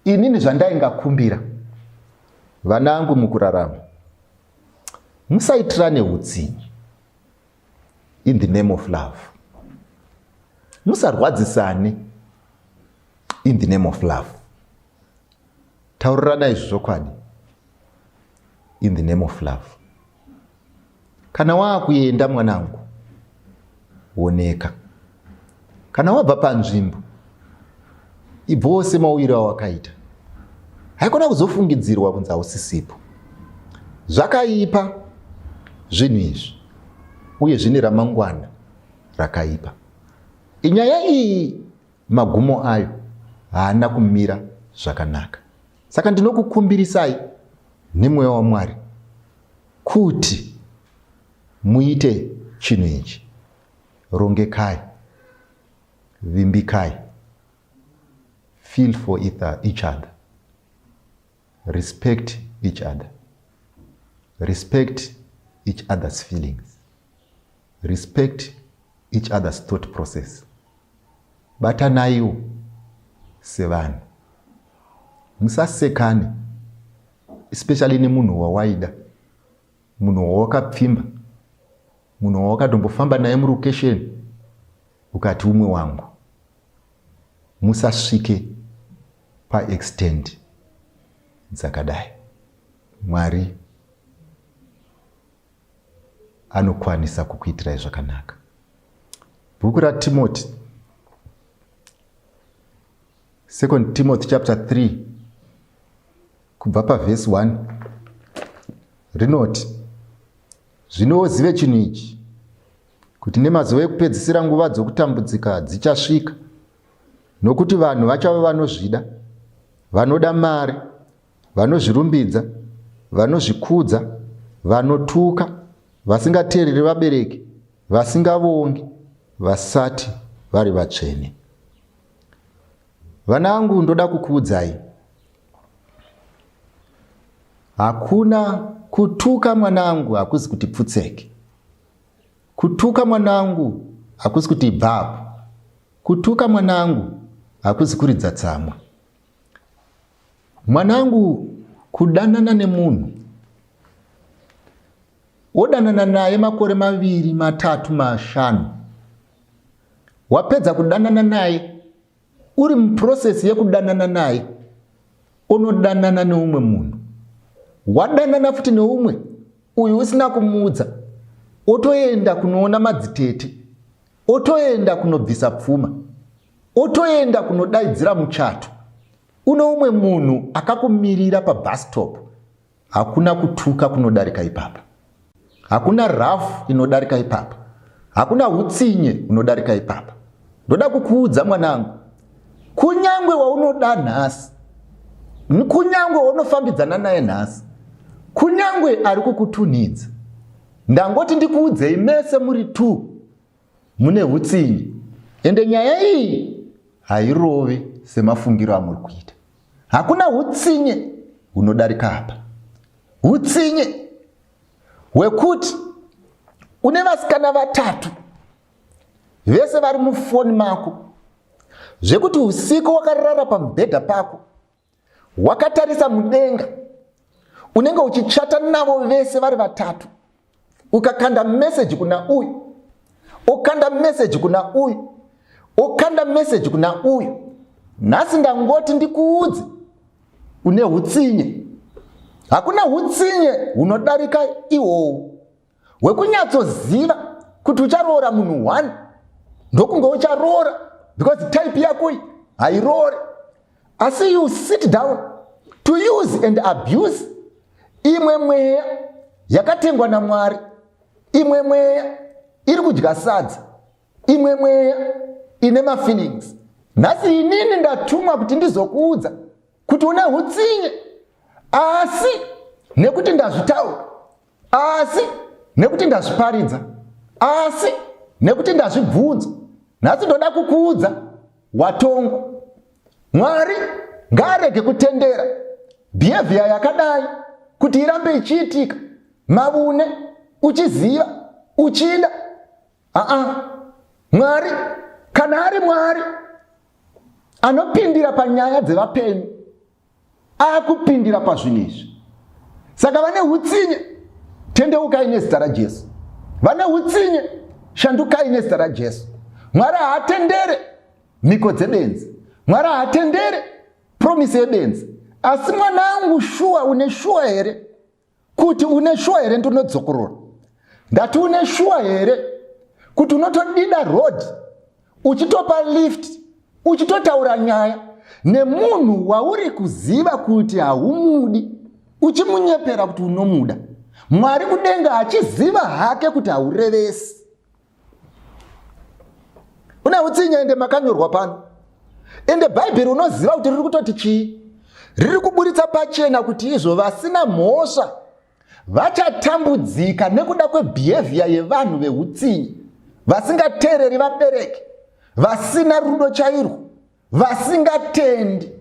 Inini zvandaingakumbira vanangu mukurarama, musaitirane utsinye in the name of love. Musarwadzisane in the name of love. Tauriranai zvokwadi in the name of love. Kana waakuenda mwanangu, oneka. Kana wabva panzvimbo, ibvawo semauyiro awakaita. Haikona kuzofungidzirwa kunzi hausisipo. Zvakaipa zvinhu izvi uye zvine ramangwana rakaipa. Inyaya iyi magumo ayo haana kumira zvakanaka. Saka ndinokukumbirisai nemweya waMwari kuti muite chinhu ichi. Rongekai, vimbikai, feel for each other, respect each other, respect each other's feelings, respect each other's thought process. Batanaiwo sevanhu, musasekane, especially nemunhu wawaida, munhu wawakapfimba, munhu wawakatombofamba naye murukesheni ukati umwe wangu. Musasvike paextend dzakadai. Mwari anokwanisa kukuitirai zvakanaka. Bhuku raTimoti, 2 Timothy chapter 3 kubva pavhesi 1 rinoti, Zvino uzive chinhu ichi, kuti nemazuva ekupedzisira nguva dzokutambudzika dzichasvika, nokuti vanhu vachava vanozvida, vanoda mari, vanozvirumbidza, vanozvikudza, vanotuka, vasingateereri vabereki, vasingavongi, vasati vari vatsvene. Vanangu, ndoda kukuudzai, hakuna kutuka mwanangu, hakuzi kuti pfutseke. Kutuka mwanangu hakuzi kuti ibvapo. Kutuka mwanangu hakuzi kuridza tsamwa. Mwanangu, kudanana nemunhu wodanana naye makore 2, 3, 5, wapedza kudanana naye, uri muprocess yekudanana naye, unodanana neumwe munhu, wadanana futi neumwe uyu usina kumuudza, otoenda kunoona madzitete, otoenda kunobvisa pfuma, otoenda kunodaidzira muchato, une umwe munhu akakumirira pabus stop. Hakuna kutuka kunodarika ipapa, hakuna rafu inodarika ipapa, hakuna utsinye unodarika ipapa. Ndoda kukuudza mwanangu, kunyangwe waunoda nhasi, kunyangwe waunofambidzana naye nhasi, kunyangwe ari kukutunhidza, ndangoti ndikuudzei mese muri two mune utsinye, ende nyaya iyi hairovi semafungiro amuri kuita. Hakuna utsinye hunodarika apa, utsinye hwekuti une vasikana 3 vese vari mufoni mako, zvekuti usiku wakarara pamubhedha pako wakatarisa mudenga, unenge uchichata navo vese vari 3, ukakanda meseji kuna uyu, ukanda meseji kuna uyu, ukanda meseji kuna uyu. Nhasi ndangoti ndikuudze, une utsinye. Hakuna utsinye hunodarika ihwohwo hwekunyatsoziva kuti ucharoora munhu 1, ndokunge ucharoora because type yako iyi hairoore, asi you sit down to use and abuse imwe mweya yakatengwa naMwari, imwe mweya iri kudya sadza, imwe mweya ine mafeelings. Nhasi inini ndatumwa kuti ndizokuudza kuti une utsinye, asi nekuti ndazvitaura, asi nekuti ndazviparidza, asi nekuti ndazvibvunza, nhasi ndoda kukuudza, watongwa. Mwari ngaarege kutendera behavior yakadai kuti irambe ichiitika mavune, uchiziva, uchida. Aa, Mwari kana ari Mwari anopindira panyaya dzevapenyu. Akupindira pazvinhu izvi. Saka vane utsinye, tendeukai nezita raJesu. Vane utsinye, shandukai nezita raJesu. Mwari haatendere mhiko dzebenzi. Mwari haatendere promise yebenzi. Asi mwanangu, shuwa une shuwa here kuti une shuwa here? Ndinodzokorora, ndati une shuwa here kuti unotodida road, uchitopa lift, uchitotaura nyaya nemunhu wauri kuziva kuti haumudi, uchimunyepera kuti unomuda, Mwari kudenga achiziva hake kuti haurevesi? Une utsinye. Ende makanyorwa pano, ende Bhaibheri unoziva kuti riri kutoti chii? Riri kuburitsa pachena kuti izvo vasina mhosva vachatambudzika nekuda kwebehavior yevanhu veutsinye, vasingateereri vabereki, vasina rudo chairwo, vasingatendi.